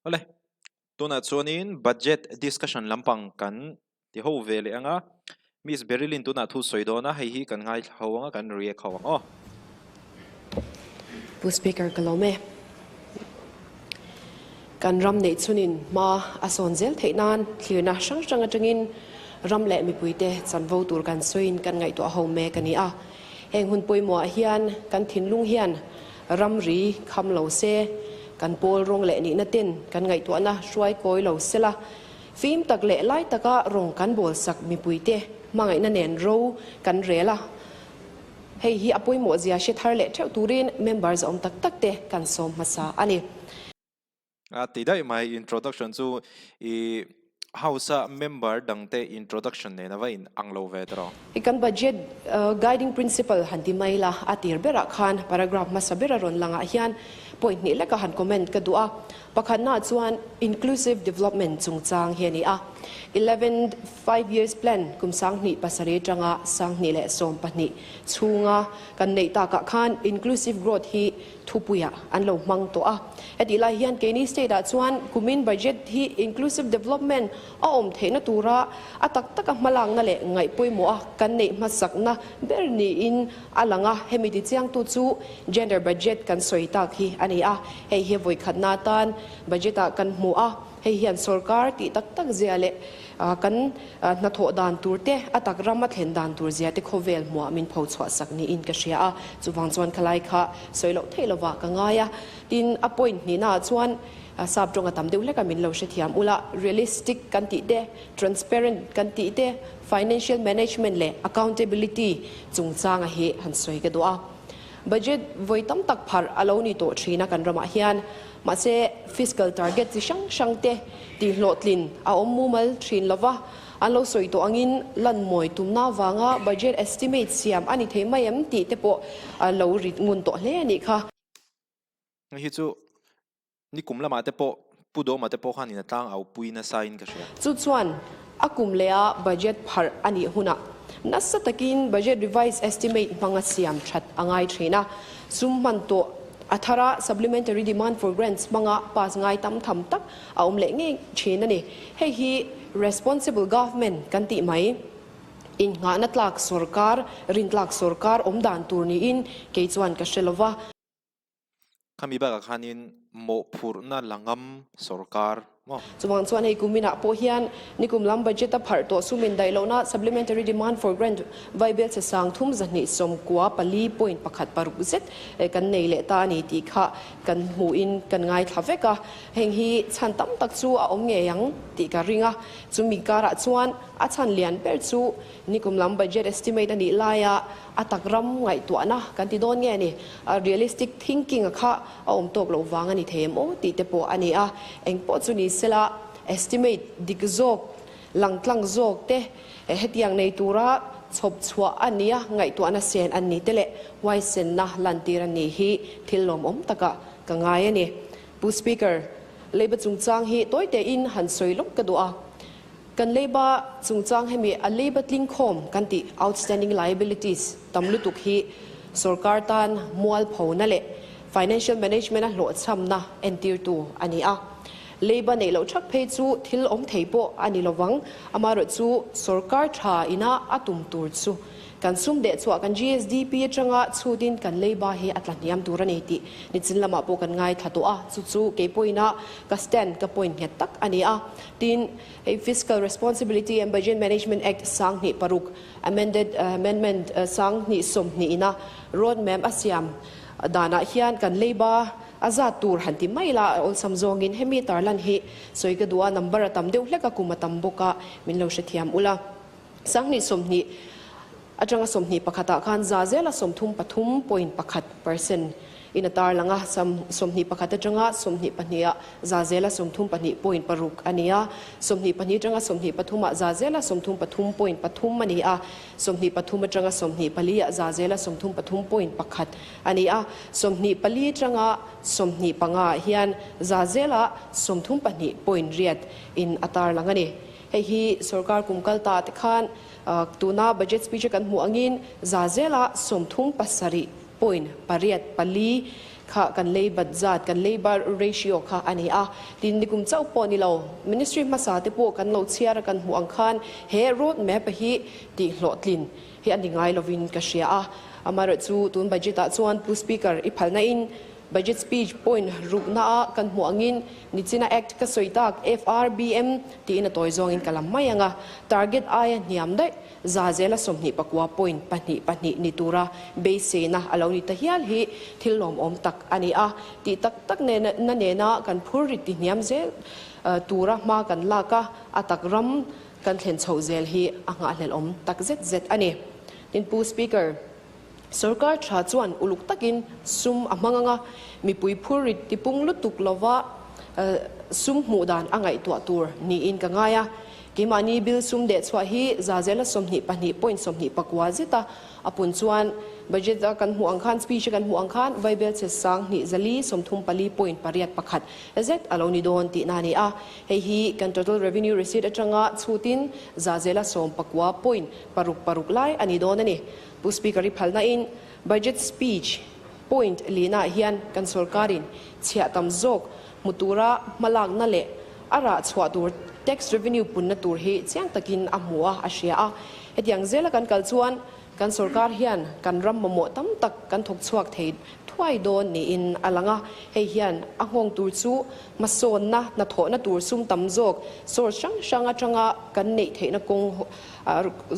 Awle, tunah chuanin budget discussion lampang kan ti ho ve leh ang a, Miss Beryl-in tunah thu sawi dawn a, hei hi kan ngaithla ho ang a, kan react ho ang aw. Pu Speaker ka lawm e. Kan ram neih chhunin hma a sawn zel theih nan thlirna hrang hrang atangin ram leh mipuite chanvo tur kan sawiin kan ngaihtuah ho mek a ni a. Heng hun pawimawhah hian kan thinlung hian Ramri kham lo se, kan pawl rawng leh nihna ten kan ngaihtuahna hruai kawi lo sela, fim tak leh lai taka rawng kan bawl sak mipuite hmangaihna nen ro kan rel a, hei hi a pawimawh zia hre thar leh theuh turin member zawm tak tak te kan sawm hmasa a ni. A ti daih mai, introduction chu i House a member dangte introduction nen a va in ang lo ve tawh. I kan budget guiding principle han ti mai la, a tir berah khan paragraph hmasa ber a rawn langah hian point hnih leka han comment ka duh a. Pakhatnaah chuan inclusive development chungchang hi a ni a. Eleventh five years plan kum 2007 atanga 2012 chhunga kan neih takah khan inclusive growth hi thupuiah an lo hmang tawh a. Hetih lai hian keini state ah chuan kumin budget hi inclusive development a awm theihna tura a tak taka hmalakna leh ngaih pawimawh a kan neih hmasakna ber niin a lang a. Hemi tichiangtu chu gender budget kan sawi tak hi a ni a. Hei hi vawikhatna atan budget ah kan hmu a. Hei hian sorkar tih tak tak zia leh kan hnathawh dan tur te, a tak ram a thlen dan tur zia te khawvel hmuah min pho chhuah sak niin ka hria a. Chuvang chuan khalai kha sawi loh theih lovah ka ngai a. Tin, a point hnihnaah chuan sap tawng a tam deuh hlek a min lo hrethiam ula, realistic kan tih te, transparent kan tih te, financial management leh accountability chungchanga hi han sawi ka duh a. Budget vawi tam tak pharh a lo ni tawh thin a kan ramah hian. Mahse, fiscal target chi hrang hrang te tihhlawhtlin a awm mumal thin lo va, an lo sawi tawh angin lan mawi tumna avanga budget estimate siam a ni thei mai em tih te pawh a lo rit ngun tawh hle a nih kha. Hei hi chu nikum lamah te pawh Pu Dawma te pawh khan in a tlang au pui nasa in ka hria. Chu chuan a kum leha budget pharh a nih hunah nasa takin budget revise estimate hmanga siam that a ngai thin a, sum hman tawh a thara supplementary demand for grants hmanga pass ngai tam tham tak a awm leh ngei thin a ni. Hei hi responsible government kan tih mai. Innghahna tlak sorkar, rintlak sorkar awm dan tur niin kei chuan ka hre lova. Khami bakah khanin mawhphurhna la ngam sorkar maw? Chuvang chuan hei kuminah pawh hian nikum lam budget a pharh tawh sum indaih lohna Supplementary Demand for Grant vaibel chhe sang thum 294 point pakhat paruk zet kan nei leh ta a ni tih kha kan hmuhin kan ngaithla vek a. Heng hi chhan tam tak chu a awm ngei ang tih ka ring a. Chumi karah chuan a chhan lian ber chu Nikum lam budget estimate a nih laia a tak ram ngaihtuahna kan ti dawn nge ni? Realistic thinking a kha a awm tawk loh vang a ni thei em aw tih te pawh a ni a. Eng pawh chu ni sela estimate dik zawk, langtlang zawk te hetiang nei tura chhawp chhuah a nia ngaihtuahna sen an ni te leh huaisenna lantir a ni hi thil lawmawm takah ka ngai a ni. Pu Speaker, leiba chungchang hi tawi tein han sawi lawk ka duh a. Kan leiba chungchang hemi a leiba tlingkhawm kan tih outstanding liabilities tam lutuk hi sorkar tan mualphona leh financial management a hlawhchhamna entirtu a ni a. Leiba neih loh thak phei chu thil awm thei pawh a ni lovang, amaherawhchu sorkar tha ina a tum tur chu Kan sum deh chhuah kan GSDP atanga chhutin kan leiba hi a tla hniam tur a ni tih nichin lamah pawh kan ngaithla tawh a, chu chu kei pawhin a ka stand ka point nghet tak a ni a. Tin, hei Fiscal Responsibility and Budget Management Act 2006 amended amendment 2020 ina road map a siam danah hian kan leiba a zat tur han ti mai la a awlsam zawngin hemi tarlan hi sawi ka duh a, number a tam deuh hlek a, kum a tam bawk a, min lo hrethiam ula. 2020 atanga 21 ah khan za zela 33.1 percent in a tarlang a, 21 atanga 22 ah za zela 32.6 a ni a, 22 atanga 23 ah za zela 33.3 a ni a, 23 atanga 24 ah za zela 33.1 a ni a, 24 atanga 25 ah hian za zela 32.8 in a tarlang a ni. Hei hi sorkar kum kal ta te khan tuna budget speech a kan hmuh angin za zela 37 point pariat pali Kha kan lei bat zat, kan lei bar ratio kha a ni a. Tin, nikum chauh pawh ni lo, Ministry hmasa te pawh kan lo chhiar a kan hmuh ang khan he road map a hi tih hlawhtlin hi a ni ngai lovin ka hria a. Amaherawhchu tun budget ah chuan Pu Speaker i phalna in Budget speech point rukna a kan hmuh angin Nichina Act ka sawi tak FRBM tiin a tawi zawngin ka lam mai ang a, target aia hniam daih Za zela 24 point 2 2 ni tura beiseina a lo ni ta hial hi thil lawmawm tak a ni a, tih tak tak nena nena kan phur rit ti hniam zel tura hma kan lak a, a tak ram kan thlen chhoh zel hi a nghahhlelhawm tak zet zet a ni. Tin Pu Speaker, Sorkar tha chuan uluk takin sum a hmang ang a, mipui phur rit tipung lutuk lova sum hmuh dan a ngaihtuah tur niin ka ngai a. Keimahni bill sum deh chhuah hi zazela 22 point 29 zeta a pun chuan budget a kan hmuh ang khan, speech a kan hmuh ang khan vaibel chhe 2434 point 8 1 zet a lo ni dawn tihna a ni a. Hei hi kan total revenue receipt atanga chhutin zazela 19 point 6 6 lai a ni dawn a ni. Pu Speaker i phalna in budget speech point lina hian kan sorkarin chhiah tam zawk hmu tura hmalakna leh a rah chhuah tur tax revenue punna tur hi chiang takin a hmu a, a hria a. Hetiang zela kan kal chuan kan sorkar hian kan ram mamawh tam tak kan thawk chhuak thei thuai dawn niin a lang a. Hei hian a nghawng tur chu hmasawnna, hnathawhna tur sum tam zawk source hrang hrang atanga kan neih theihna kawng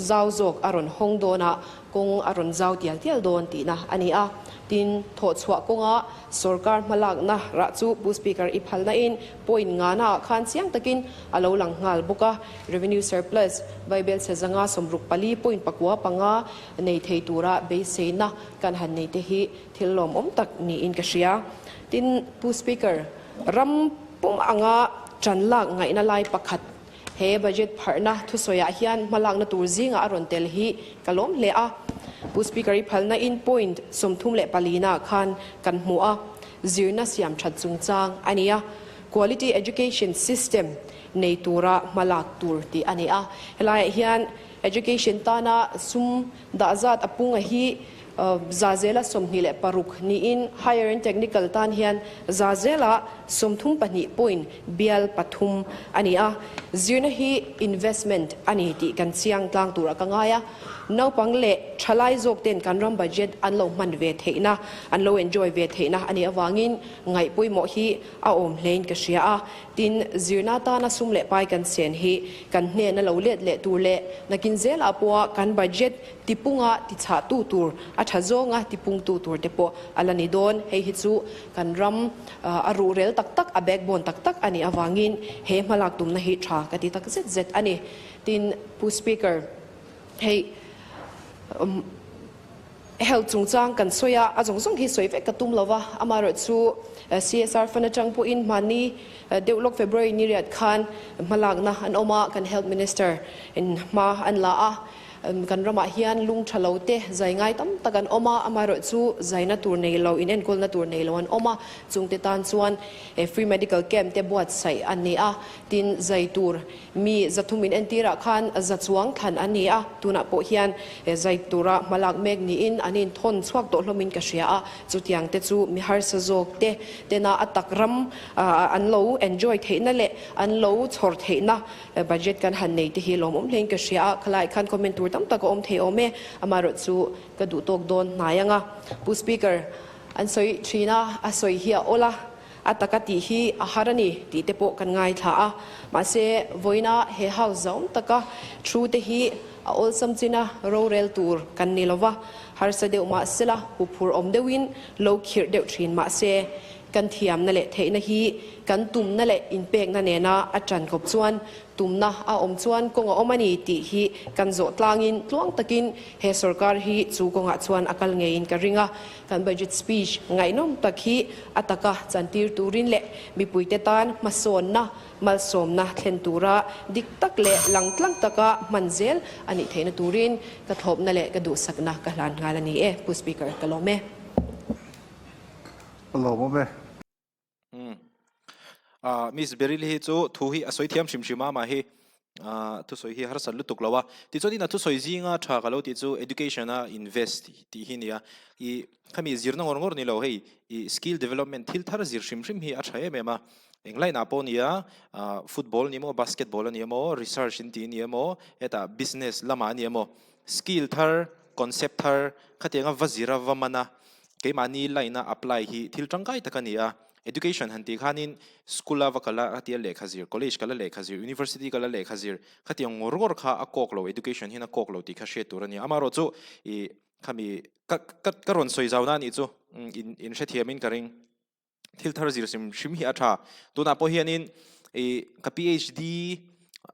zau zawk a rawn hawng dawn a, kawng a rawn zau tial tial dawn tihna a ni a. Tin, thawhchhuah kawnga sorkar hmalakna rah chu Pu Speaker i phalnain point ngana ah khan chiang takin a lo lang nghal bawk a. Revenue surplus vaibel chhe zanga 64 point 9 5 nei thei tura beiseina kan han nei te hi thil lawmawm tak niin ka hria. Tin, Pu Speaker, ram pum anga tan lak ngaihna lai pakhat He budget pharhna thusawiah hian hmalakna tur zingah a rawn tel hi ka lawm hle a. Pu Speaker i phalna in point 34 na khan kan hmu a, zirna siam that chungchang a ni a, quality education system nei tura hmalak tur tih a ni a. Helaiah hian education tana sum dah zat a punga hi Zazela 26 niin Higher and Technical tan hian Zazela 32 point bial pathum a ni a, zirna hi investment a ni tih kan chiang tlang turah ka ngai a, naupang leh thalai zawk ten kan ram budget an lo hman ve theihna, an lo enjoy ve theihna a nih avangin ngaih pawimawh hi a awm hlein ka hria a, tin zirna tana sum leh pai kan sen hi kan hnena lo let leh tur leh nakin zelah pawha kan budget Tipunga tichhahtu tur, a tha zawnga tipungtu tur te pawh a la ni dawn. Hei hi chu kan ram a ruhrel tak tak, a backbone tak tak a nih avangin he hmalak tumna hi tha ka ti tak zet zet a ni. Tin, Pu Speaker, hei health chungchang kan sawi a, a zawng zawng hi sawi vek ka tum lo va, amaherawhchu CSR fund atang pawhin hmanni deuh lawk February ni riat khan hmalakna an awm a, kan Health Minister in hma an la a. Kan ramah hian lung tha lo te zai ngai tam tak an awm a, amaherawhchu zaina tur nei lo, inenkawlna tur nei lo an awm a, chungte tan chuan free medical camp te buatsaih an ni a, tin zai tur mi zathum inentirah khan za chuang thlan an ni a, tunah pawh hian zai tura hmalak mek niin an inthawn chhuak tawh hlawmin ka hria a, chutiang te chu mi harsa zawk te tena a tak ram an lo enjoy theihna leh an lo chhawr theihna Budget kan han nei te hi lawmawm hlein ka hria a, khalaiah khan comment tur tam tak a awm thei awm e, amaherawh chu ka duh tawk dawn hnai ang a. Pu Speaker, an sawi thin a, a sawi hi a awl a, a taka tih hi a har a ni tih te pawh kan ngaithla a, mahse vawiina he House zauhawm taka thu te hi a awlsam chin a, rorel tur kan ni lova, harsa deuh mahsela huphur awm deuhin lo khirh deuh thin mahse Kan thiamna leh theihna hi kan tumna leh inpekna nena a ṭan kawp chuan tumna a awm chuan kawng a awm a ni tih hi kan zawh tlangin tluang takin he sorkar hi chu kawngah chuan a kal ngeiin ka ring a. Kan budget speech ngaihnawm tak hi a taka chantir turin leh mipuite tan hmasawnna, malsawmna thlen tura dik tak leh langtlang taka hman zel a nih theihna turin ka thlawpna leh ka duhsakna ka hlan nghal a ni e, Pu Speaker, ka lawm e. A lawmawm e. Umm. Miss Beryl hi chu thu hi a sawi thiam hrim hrim a mah hi. Thusawi hi harsat lutuk lo a. Tichuanin a thusawi zinga tha ka lo tih chu education a invest tih hi nia. I khami zirna ngawr ngawr ni lo hei i skill development thil thar zir hrim hrim hi a tha em em a. Eng line ah pawh nia football ni emaw basketball a ni emaw research in tih a ni emaw hetah business lamah a ni emaw skill thar concept thar khatianga va zira va man a keimahni line a apply hi thil tangkai tak a ni a. Education han tih khanin school a va kal a, khatia lehkha zir, college kal a lehkha zir, university kal a lehkha zir, khatiang ngawr ngawr kha a kawk lo, education hian a kawk lo tih kha hriat tur a ni. Amaherawh chu ih khami ka ka ka rawn sawi zau na anih chu in in hrethiamin ka ring. Thil thar zir hrim hrim hi a tha. Tunah pawh hianin ih ka PhD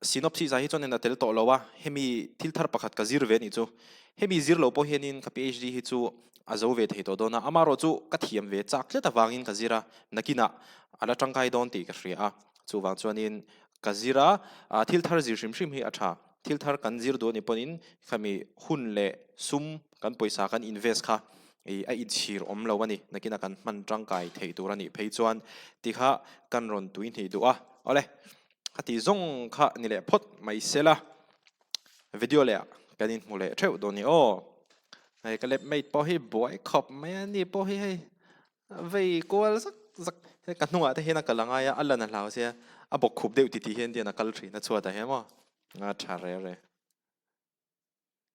synopsis ah hi chuan in a tel tawh lo a, hemi thil thar pakhat ka zir ve anih chu. Hemi zir lo pawh hianin ka PhD hi chu a zo ve thei tawh dawn a, amaherawh chu ka thiam ve chak tlat avangin ka zir a, nakinah a la tangkai dawn tih ka hria a, chuvang chuanin ka zir a, thil thar zir hrim hrim hi a tha, thil thar kan zir duh anih pawhin khami hun leh sum kan pawisa kan invest kha ih a inchhir awm lo a ni, nakinah kan hman tangkai theih tur a nih phei chuan ti kha kan rawn tui hnih duh a, awle khati zawng kha ni leh phawt mai sela. Video leh ah kan inhmu leh theuh dawn ni aw. Hei ka lab mate pawh hi buai khawp mai a ni pawh hi hei vei kual zak zak hei ka hnungah te hian a kal angai a a lan a hlau sia a bawk khup deuh titih hian tian a kal thin a chhuatah hian maw a tha reh reh.